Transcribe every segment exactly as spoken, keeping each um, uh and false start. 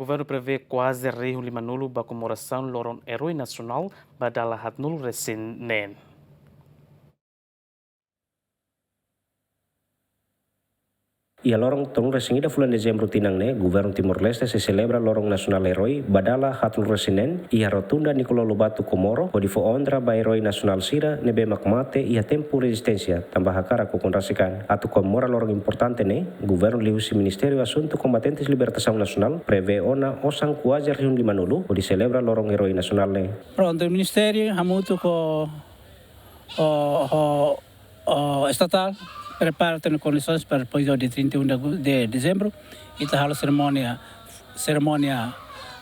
Governu prevee kuaze rihun limanulu ba komemorasaun loron eroi nasionál ba dala haatnulu resin neen. Iha loron tolunulu resin ida fulan Dezembru tinan ne'e, Governu Timor-Leste sei selebra Loron Nasionál Eroi ba dala haatnulu resin neen iha Rotunda Nicolau Lobato Comoro, hodi fó onra ba eroi nasionál sira ne'ebé mak mate iha tempu rezisténsia tanba hakarak ukun rasik an. Atu komemora loron importante ne'e, Governu liuhusi Ministériu Asuntu Kombatentes Libertasaun Nasionál prevee ona osan kuaze rihun limanulu hodi selebra loron eroi nasionál ne'e. Prontu, Ministériu hamutuk ho, ho, ho, ho estatál prepara tiha ona kondisoens para depois do dia trinta e um de agu-, de dezembro, ita halo serimónia, serimónia,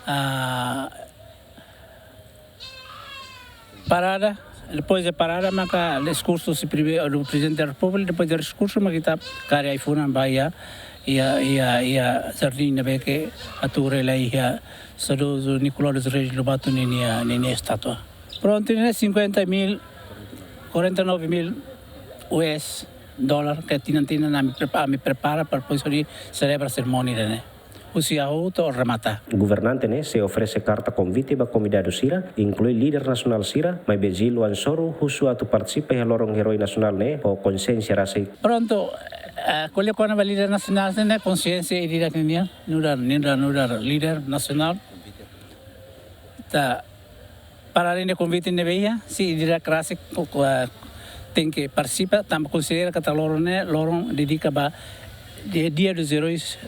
ah, parada, depois de parada, maka diskursu husi prime-, do Prezidente da Repúblika, depois de diskursu, maka ita kari ai-funan ba iha, iha, iha, iha jardín ne'ebé ke atu hela iha saudozu Nicolau dos Reis Lobato ninia, ninia estátua. Prontu, ne'e cinquenta mil, quarenta e nove mil U S dólar ke tinan-tinan ami prepa-, ami prepara para depois hodi selebra serimónia ne'e. Husi hahú to'o remata. Governante ne'e sei oferese karta konvite ba konvidadu sira, inklui líder nasionál sira, maibé Gil Ansoru husu atu partisipa iha loron eroi nasionál ne'e ho konsiénsia rasik. Prontu, eh, ko'alia kona-ba líder nasionál sira-ne'e, konsiénsia ida-idak nian, nu'udar, nu'udar, nu'udar líder nasionál. Ita para além de konvite ne'ebé iha, se ida-idak rasik ko, ko, ah, tenke partisipa, tanba konsidera katak loron ne'e loron dedika ba Dia, Dia dos Heróis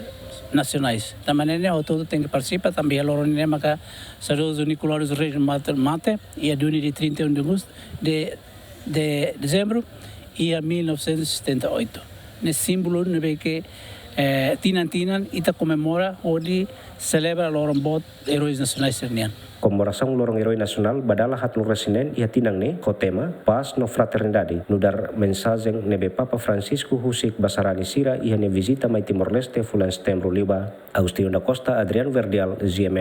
Nacionais. Tanba ne'e ne'e hotu-hotu tenke partisipa, tanba iha loron ne'e maka saudozu Nicolau dos Reis mate, mate, iha duni dia trinta e um de agosto, de, de dezembro, iha mil novecentos e setenta e oito. Ne'e símbolu ne'ebé ke, eh, tinan-tinan ita komemora hodi selebra loron boot eróis nasionais sira-nian. Komemorasaun Loron Eroi Nasionál ba dala haatnulu resin neen iha tinan ne'e ho tema Paz no Fraternidade, nu'udar mensajen ne'ebé Papa Francisco husik ba sarani sira iha nia vizita mai Timor-Leste fulan Setembru liubá. Agostinho da Costa, Adriano Verdial, G M N.